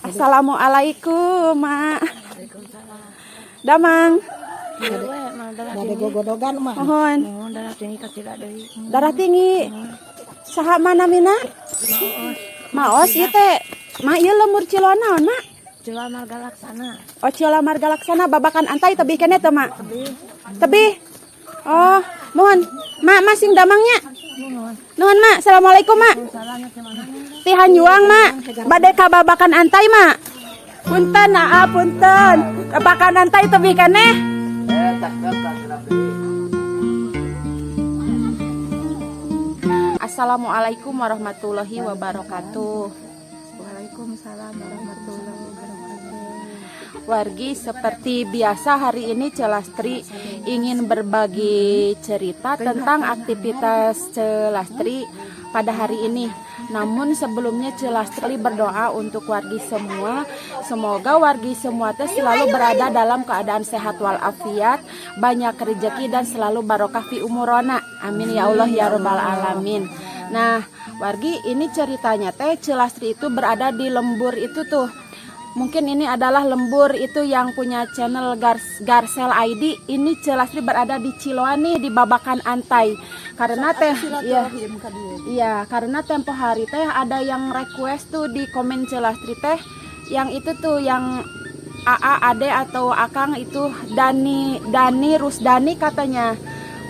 Assalamualaikum, Mak. Damang. Bade gogodogan mah. Mohon. Mohon darah tinggi kacida deui. Darah tinggi. Saha mana mina? Maos ieu teh. Mak, ieu lembur Ciloa naon, Mak? Ciloa Marga Laksana. Oh, Ciloa Marga Laksana, Babakan Antay tebih keneh teu, Mak? Tebih. Oh, mohon. Mak, masing damangnya. Nuhun, Mak. Assalamualaikum, Mak. Ti Hanjuang, Mak. Bade ka Babakan Antay, Mak. Punten, aa, punten. Babakan Antay tebih keneh. Assalamualaikum warahmatullahi wabarakatuh. Waalaikumsalam warahmatullahi wabarakatuh. Wargi, seperti biasa hari ini Ceu Lastri ingin berbagi cerita tentang aktivitas Ceu Lastri pada hari ini. Namun sebelumnya Ceu Lastri berdoa untuk wargi semua. Semoga wargi semua teh selalu berada dalam keadaan sehat walafiat, banyak rezeki dan selalu barokah fi umurona. Amin ya Allah ya robbal alamin. Nah, wargi, ini ceritanya teh Ceu Lastri itu berada di lembur itu tuh. Mungkin ini adalah lembur itu yang punya channel Garsel ID. Ini Ceu Lastri berada di Ciloa nih, di Babakan Antay. Karena teh ya, iya, karena tempo hari teh ada yang request tuh di komen Ceu Lastri teh yang itu tuh, yang AA Ade atau Akang itu, Dani Dani Rusdani, katanya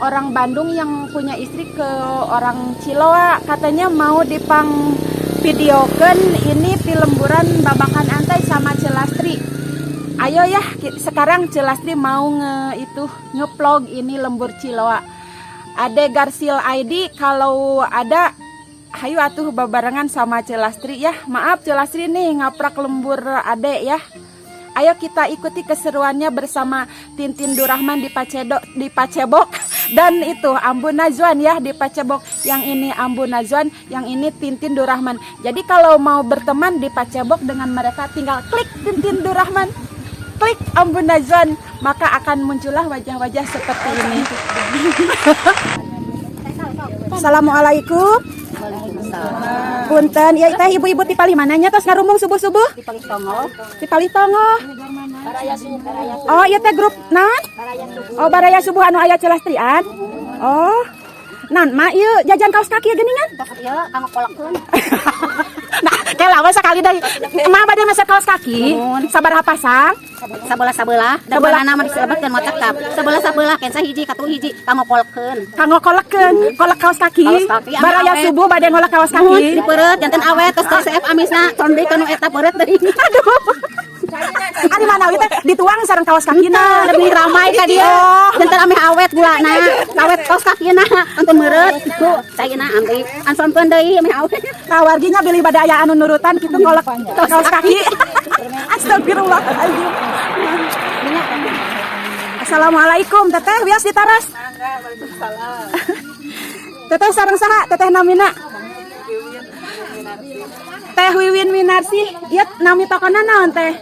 orang Bandung yang punya istri ke orang Ciloa, katanya mau dipang videokan ini lemburan Babakan Antay sama Ceu Lastri. Ayo ya, sekarang Ceu Lastri mau nge itu ngevlog ini lembur Ciloa. Ade Garsil ID kalau ada, hayu atuh babarengan sama Ceu Lastri ya. Maaf, Ceu Lastri nih ngaprak lembur Ade ya. Ayo kita ikuti keseruannya bersama Tintin Durahman di Pacedok, di Pacebok dan itu Ambu Nazwan ya di Pacebok. Yang ini Ambu Nazwan, yang ini Tintin Durahman. Jadi kalau mau berteman di Pacebok dengan mereka tinggal klik Tintin Durahman, klik Ambu Nazwan, maka akan muncullah wajah-wajah seperti ini. Assalamualaikum. Punten, ya teh, ibu-ibu ti palih mananya tos ngarumbung subuh-subuh? Di Palih Tonggoh. Ti Palih Tonggoh. Oh, iya teh grup naon? Oh, Baraya Subuh anu aya Ceu Lastrian. Oh. Nan, mak ieu jajan kaos kaki geuningan? Iya, kanggo kolekkeun. Nah, kela we sakali deui. Mak bade meser kaos kaki. Sabaraha pasang? Sabelah sabelah, da Sabelah. Sabelah mah disebutkeun moal cekap. Sabelah sabelah kensa hiji katu hiji kanggo kolekkeun. Kanggo kolekkeun, kolek kaos kaki. Kaos kaki, ame Baraya awet. Subuh bade ngolek kaos kaki. Dipeureut janten awet, tos tos CF amisna ton deui kanu eta peureut deui. Aduh. Ari mana teh dituang sareng kaos kakina. Lebih ramai ka dia. Oh. Janten ameh awet gulana. Awet kaos kakina, kantun meureut kitu. Caina ambi. Ansonkeun deui ameh awet. Nah, warginya bilih bade aya anu nurutan kitu ngolek kaos kaki. Astagfirullahaladzim. Assalamualaikum, Teteh, wios ditaros. Teteh sareng saha? Teteh namina? Teh Wiwin Minarsih. Ieu nami tokona naon, Teh?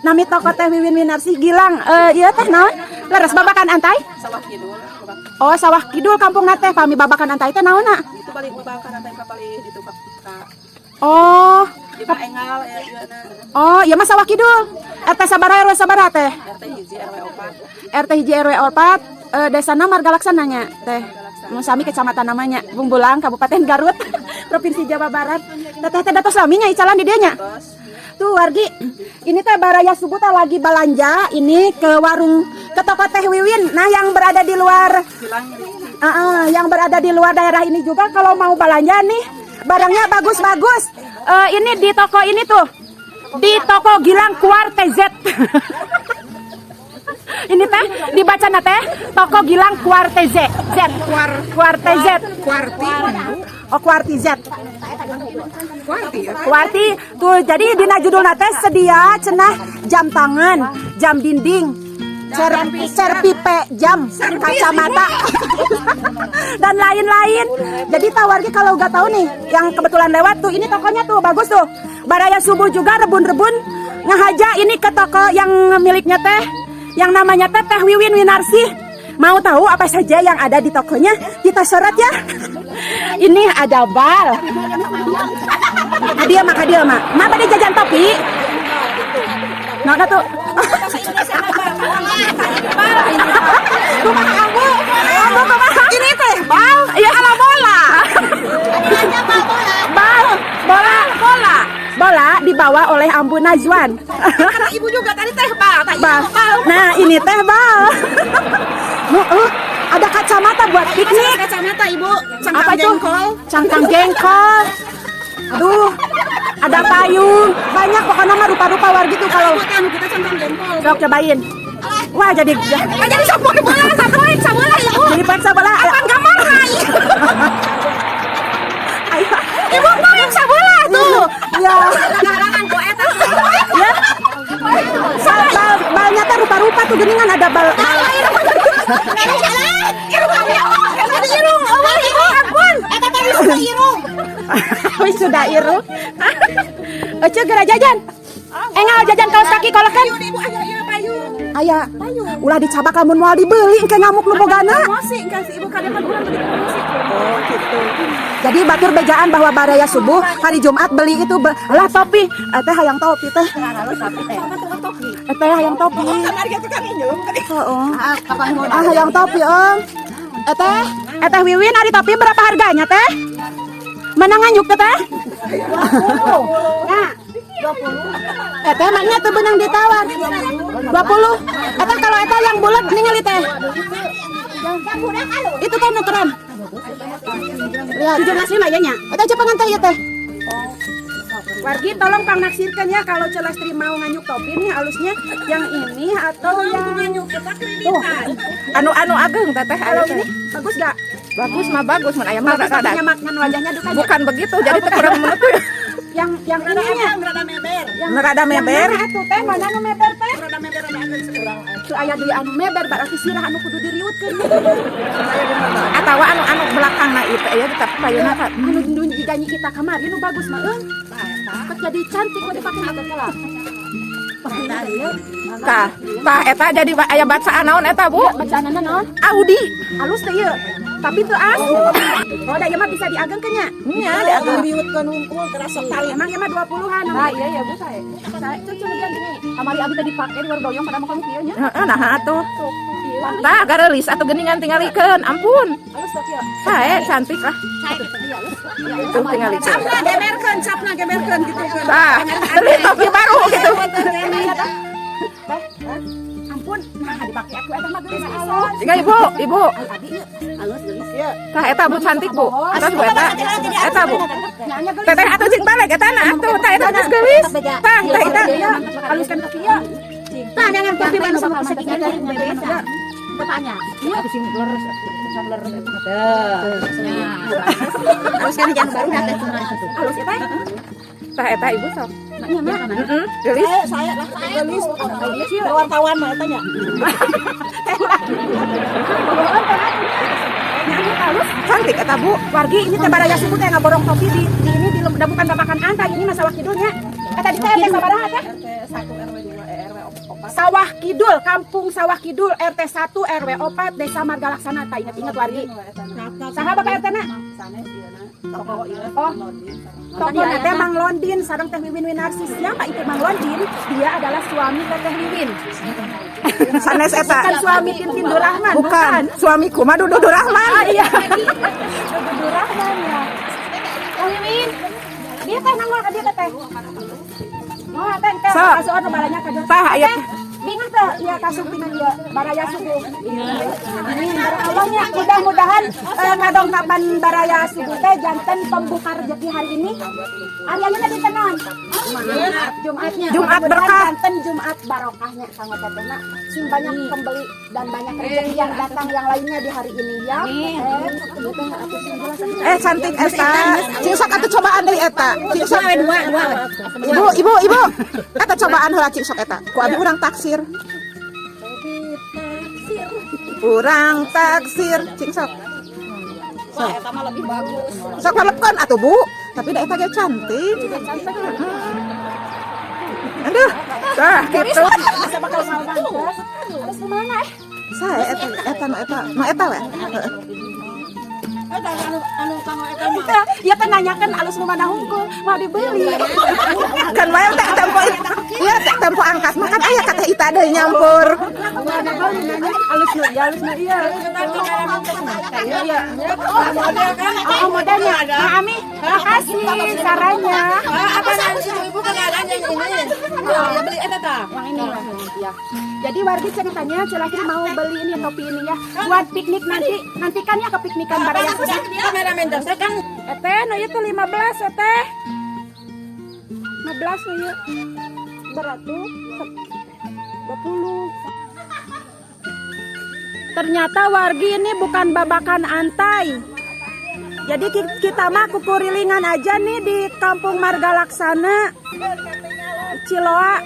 Nami toko Teh Wiwin Minarsih Gilang. Eh, ieu teh naon? Leres Babakan Antay? Sawah Kidul. Oh, Sawah Kidul kampung teh. Pami Babakan Antay teh naonna? Itu balik Babakan Antay papalih itu ka Oh, di Enggal ya ieu na. Oh, iya mah Sawah Kidul. RT sabaraha, RW sabaraha, Teh? RT 1 RW 4. RT 1 RW 4, desana Marga Laksananya, Teh. Sami kecamatan namanya Bungbulang, Kabupaten Garut, Provinsi Jawa Barat. Teteh teh datos lami nya icalan di dieu nya. Tuh wargi, ini teh Baraya Subuh teh lagi belanja ini ke warung, ke toko Teh Wiwin. Nah, yang berada di luar ah, ah, yang berada di luar daerah ini juga kalau mau belanja nih barangnya bagus-bagus. Eh, ini di toko ini tuh. Di toko Gilang Kuartz. Ini teh dibaca na teh toko Gilang Kuartz Z Kuar Kuartz. Kuarti. Oh, Kuarti Z. Kuarti ya. Kuarti tuh, jadi dina judulna teh sedia cenah jam tangan, jam dinding, serpipe jam, kacamata, dan lain-lain. Jadi tawarnya kalau nggak tahu nih, yang kebetulan lewat tuh, ini tokonya tuh bagus tuh. Baraya Subuh juga rebun-rebun ngahaja ini ke toko yang miliknya teh, yang namanya teh Teh Wiwin Winarsih. Mau tahu apa saja yang ada di tokonya? Kita sorot ya. Ini ada bal. Ka dieu mah, ka dieu mah. Mak bade jajan topi. Nah, nah tuh. Kumaha Ambu? Ambu kumaha? Ini teh bal, Iya. ala bola. Bal, bola, Bola. Bola dibawa oleh Ambu Najwan. Kata ibu juga tadi teh bal, tah Bal. bal. Nah, ini teh bal. Nu, ada kacamata buat piknik. Kacamata ibu, cangkang Apa itu? jengkol. Cangkang jengkol. Aduh, ada payung. Banyak pokoknya mah rupa-rupa wargi tuh kalau Bukan kita cangkang jengkol. sok cobain. Wah, jadi Ah, jadi sapoe bola, sapoe sabola ibu. jadi paksa bola. Apaan gambarna? Ayo. Ibu mau yang sabola tuh. Ya. Garangan ku eta. Ya. Bal, bal, balnya teh rupa-rupa tuh geningan ada bal. Bal. Irung irung, oh ibu ampun. Eta teh sudah irung. Wih, sudah irung. Ece geura jajan. Engal jajan kaos kaki kolokan. Ibu aya ieu payung. Aya. Ulah dicabak lamun moal dibeli engke ngamuk nu bogana. Promosi kan si ibu kadang urang tadi promosi. Oh gitu. Jadi batur bejaan bahwa baraya subuh hari Jumat beli itu lah topi. Eh, teh hayang topi teh. Eh, teh hayang topi. Kamari gitu kan injem. Oh, ah hayang topi om. Eh teh, eh teh Wiwin ari topi berapa harganya teh? Mana nganjuk teh teh? Nah, eh teh maknya tuh benang ditawar 20. Atau kalau eta yang bulat ningali teh. Itu teh nu keren. Lihat. 17 lima ya nya. Eta cepengan teh ya teh. Wargi tolong pangnaksirkan ya kalau Ceu Lastri mau nganyuk topi nih halusnya yang ini atau yang tuh. Anu anu ageng teteh Kalau ini bagus gak? Bagus mah bagus mun aya mah Bagus rada. tapi nyamaknya wajahnya duka. Bukan begitu, jadi teh kurang menutup. Yang ininya Rada meber. Yang Rada meber. Yang mana atuh teh? Mana nu meber teh? Rada meber rada ageng sekurang. Teu aya deui anu meber berarti sirah anu kudu diriutkeun. Atawa anu anu belakangna ieu teh aya tetap payuna ka. Anu nu jiga kita kamari nu bagus mah eung. Kok jadi cantik kok dipake mah teh lah. Tah, tah eta jadi aya bacaan naon eta, Bu? Bacaanana naon? Audi. Halus teh ieu. Tapi teu as. Oh, da ieu mah bisa diagengkeun nya. Nya diageng riutkeun hungkul terasa tali. Emang ieu mah 20-an. Nah, iya ya Bu saya. Saya cucu bagian gini. Kamari abi tadi dipake di luar doyong pada mau kamu kieu nya. Heeh, nah atuh. Tah gareulis atuh geuningan tingalikeun, ampun. Halus teh kieu. Sae cantik lah. Tuh tingalikeun. Capna geberkeun, capna geberkeun gitu kan. Tah, beli topi baru gitu. Teh, ampun, nah dipake aku eta mah geulis pisan. Tinggal ibu, ibu. Ai abi ieu. Halus geulis. Tah eta Bu cantik Bu. Terus Bu eta. Eta Bu. Nya geulis. Teteh atuh jeung balik eta na atuh tah eta geus geulis. Tah tah eta. Haluskan topi ieu. Tah jangan topi mah bakal saking beda. Bapaknya. Iya sing leres, sing leres eta teh. Halus kan jangan baru datang Halus ya teh. Tah eta ibu sok. Nya mah. Heeh, geulis. Saya lah geulis. Wartawan mah eta nya. Teh lah. Halus. Cantik eta Bu. Wargi ini teh baraya subuh teh ngaborong topi di ini di udah bukan babakan anta ini mah Sawah Kidulnya. Eta di teh RT sabaraha teh? Sawah Kidul, Kampung Sawah Kidul, RT 1 RW 4 Desa Marga Laksana. Tak ingat-ingat wargi. Saha Bapak RT na? Oh, tokoh teh Mang Londin sareng Teh Wiwin Winarsi. Siapa itu Mang Londin? Dia adalah suami Teteh Wiwin. Sanes eta. Bukan suami Tintin Durahman, Bukan, suamiku mah Dudu Durahman. Ah, iya. Dudu Durahman ya. Teh Wiwin. Dia teh nongol ka dia teh. Oh, teh teh Sok. kasuan nu baranya ka Tah aya Bingung teh ya kasupina dia baraya subuh. Amin barakallahnya mudah-mudahan ngadongkapan baraya subuh teh janten pembuka rezeki hari ini. Hari ini dinten naon? Jumatnya. Jumat Mudah-mudahan berkah. Janten Jumat barokahnya kanggo tetehna sing banyak pembeli dan banyak rezeki yang datang yang lainnya di hari ini ya. Eh cantik eta. Cing sok atuh cobaan deui eta. Cing sok dua dua. Ibu, ibu, ibu. Eta cobaan heula cing sok eta. Ku abi urang taksir. Urang taksir, cing sok. Sok. Eta mah lebih bagus. Sok palepkeun atuh Bu. Tapi da eta ge cantik. Aduh, tah gitu. Bisa bakal mau banget. Terus kemana eh? Saya eta eta nu eta, nu eta we. Heeh. Ya kan nanyakan alus nu mana hungkul, mau dibeli. Kan wae teh tempo, iya teh tempo angkat mah kan aya kata Ita deui nyampur. Alus nu iya, alus nu iya. Iya. Oh, modelnya. Mak Ami, makasih sarannya. Apa nanti ibu keadaan yang ini? Ya beli eta tah. Yang ini ya. Jadi wargi ceritanya Ceu Lastri mau beli ini topi ini ya buat piknik nanti. Nanti kan ya ke piknikan bareng yang Kameramen saya kan. Eteh, nu ieu tuh 15 eteh. 15 nu ieu. Beratu 20. Ternyata wargi ini bukan Babakan Antay. Jadi kita mah kukurilingan aja nih di Kampung Marga Laksana, Ciloa.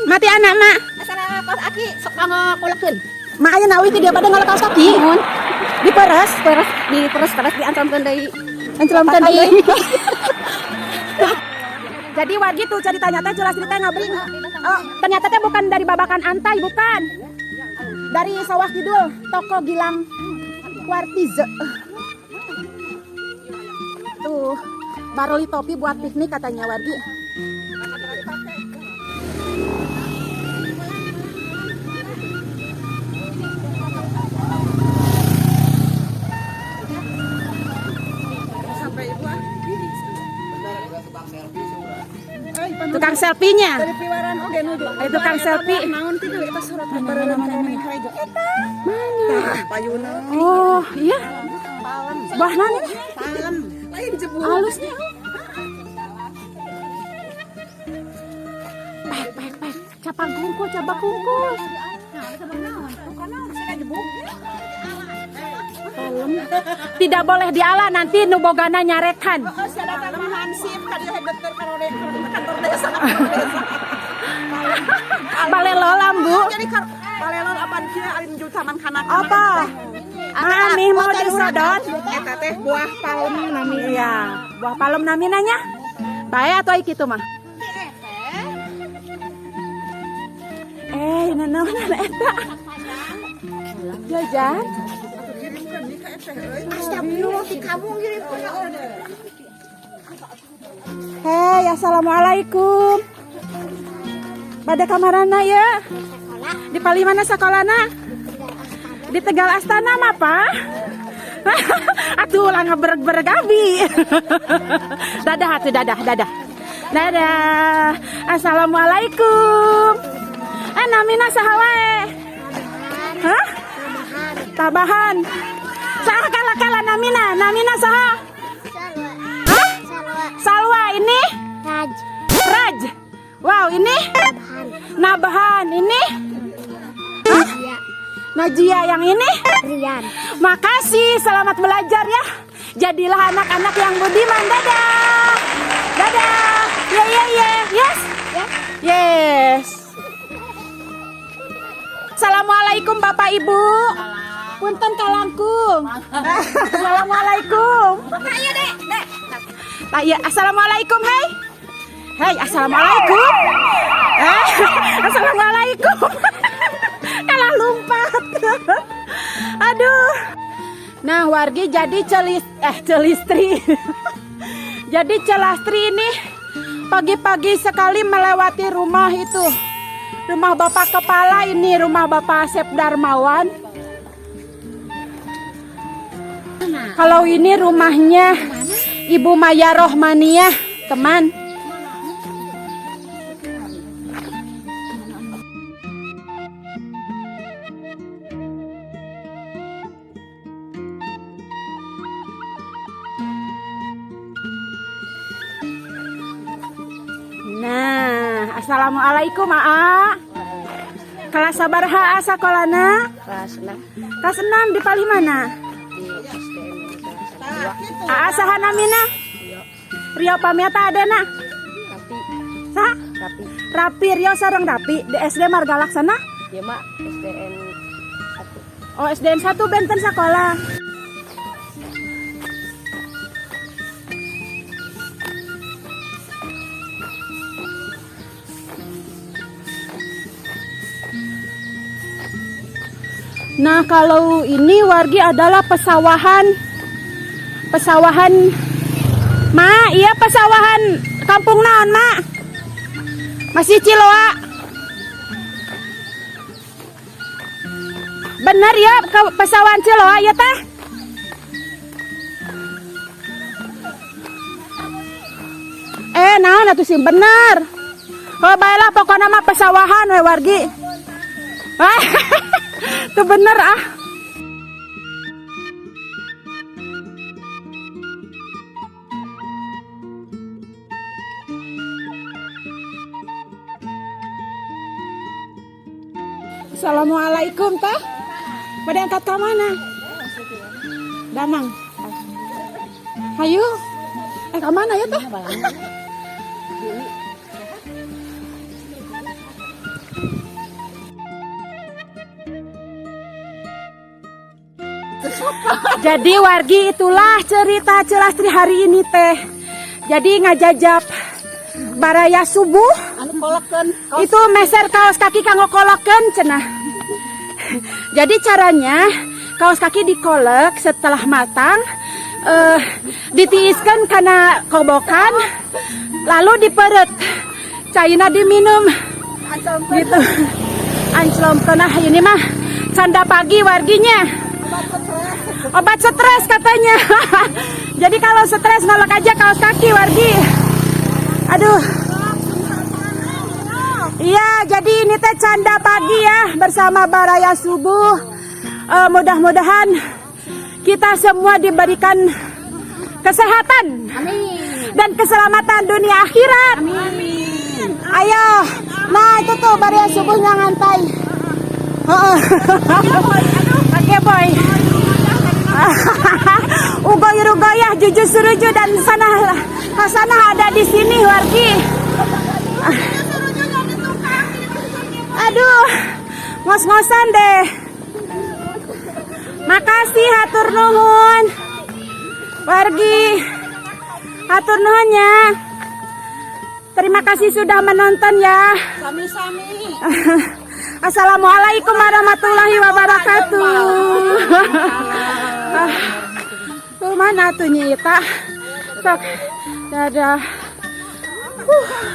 Mati anak mak. Asal kaos aki sok kanggo kulekeun. Mak aya nawi ti dia pada ngalek kaos kaki. Diperes, Peres diperes terus diancamkeun deui. Ancelamkan deui. Jadi wargi tuh ceritanya teh jelas cerita ngabring. Oh, ternyata teh bukan dari Babakan Antay, bukan. Dari Sawah Kidul, toko Gilang Kwartize. Tuh, baroli topi buat piknik katanya wargi. Tukang selfie-nya. Eh, tukang selfie. Mana, mana, mana? Mana? Oh, iya. Buah naon ini? Halusnya. Pek, pek, pek. Capak kungkul, capak kungkul. Palem. Tidak boleh diala nanti nu bogana nyarekan. Hansip ka dieu dokter kantor desa. Balelolam, Bu. Jadi balelol apaan kieu ari nuju taman kanak. Apa? Mami mau disodot? Eta teh buah palem nami. Iya, buah palem nami nanya. Bae atau kitu mah? Eh, nanaonan eta? Jajan. Astagfirullah ti kamu ngirim order. Hei, assalamualaikum. Pada kamarana ya? Di palih mana sekolahna? Di Tegal Astana mah, Pak. Atuh ulah ngebereg-bereg abi. Dadah atuh, dadah, dadah. Dadah. Assalamualaikum. Eh, namina saha wae? Hah? Tabahan. Saha kala-kala namina? Namina saha? Hah? Salwa ini? Raj. Raj. Wow, ini? Nabahan. Ini? Hah? Najia yang ini? Rian. Makasih, selamat belajar ya. Jadilah anak-anak yang budiman. Dadah. Dadah. Ye ye ye. Yes. Yes. Assalamualaikum Bapak Ibu. Punten kalangkung. Assalamualaikum. Tak ya, assalamualaikum, hei. Hei, assalamualaikum. Eh, assalamualaikum. Kalah lompat. Aduh. Nah, wargi jadi celis eh celistri. Jadi Ceu Lastri ini pagi-pagi sekali melewati rumah itu. Rumah Bapak Kepala ini, rumah Bapak Asep Darmawan. Kalau ini rumahnya Ibu Maya Rohmania, teman. Nah, assalamualaikum Aa. Kelas sabaraha sakolana? Kelas 6. Kelas 6 di palih mana? Di SDN Aa saha namina? Rio pamiata adena? Rapi. Saha? Rapi. Rapi Rio sareng Rapi di SD Marga Laksana? Ya mak SDN 1. Oh, SDN 1 benten sekolah. Nah, kalau ini wargi adalah pesawahan. Pesawahan. Ma, iya pesawahan kampung naon, Ma? Masih Ciloa. Benar ya, ke pesawahan Ciloa ya teh? Eh, naon atuh sih bener. Oh, baiklah pokoknya mah pesawahan we wargi. Wah, tuh bener ah. Assalamualaikum teh. Pada angkat ke mana? Damang. Hayu. Eh ke mana ya teh? Jadi wargi itulah cerita Ceu Lastri hari ini teh. Jadi ngajajap baraya subuh Anu kolokeun. Itu meser kaos kaki kanggo kolokeun cenah. Jadi caranya kaos kaki dikolek setelah matang, ditiiskan karena kobokan, lalu diperet. Caina diminum gitu. Anclom nah ini mah canda pagi warginya. Obat stres katanya. Jadi kalau stres ngolok aja kaos kaki wargi. Aduh. Iya, jadi ini teh canda pagi ya bersama Baraya Subuh. Mudah-mudahan kita semua diberikan kesehatan dan keselamatan dunia akhirat. Amin. Ayo. Nah, itu tuh Baraya Subuhnya ngantai. Heeh. Oke, boy. Ugoy Rugoyah, Juju Suruju dan sana Hasanah ada di sini wargi. Aduh, ngos-ngosan deh. Makasih hatur nuhun. Wargi. Hatur nuhun ya. Terima kasih sudah menonton ya. Sami-sami. Assalamualaikum warahmatullahi wabarakatuh. Ah, tuh mana tuh Nyi Ita? Sok, dadah.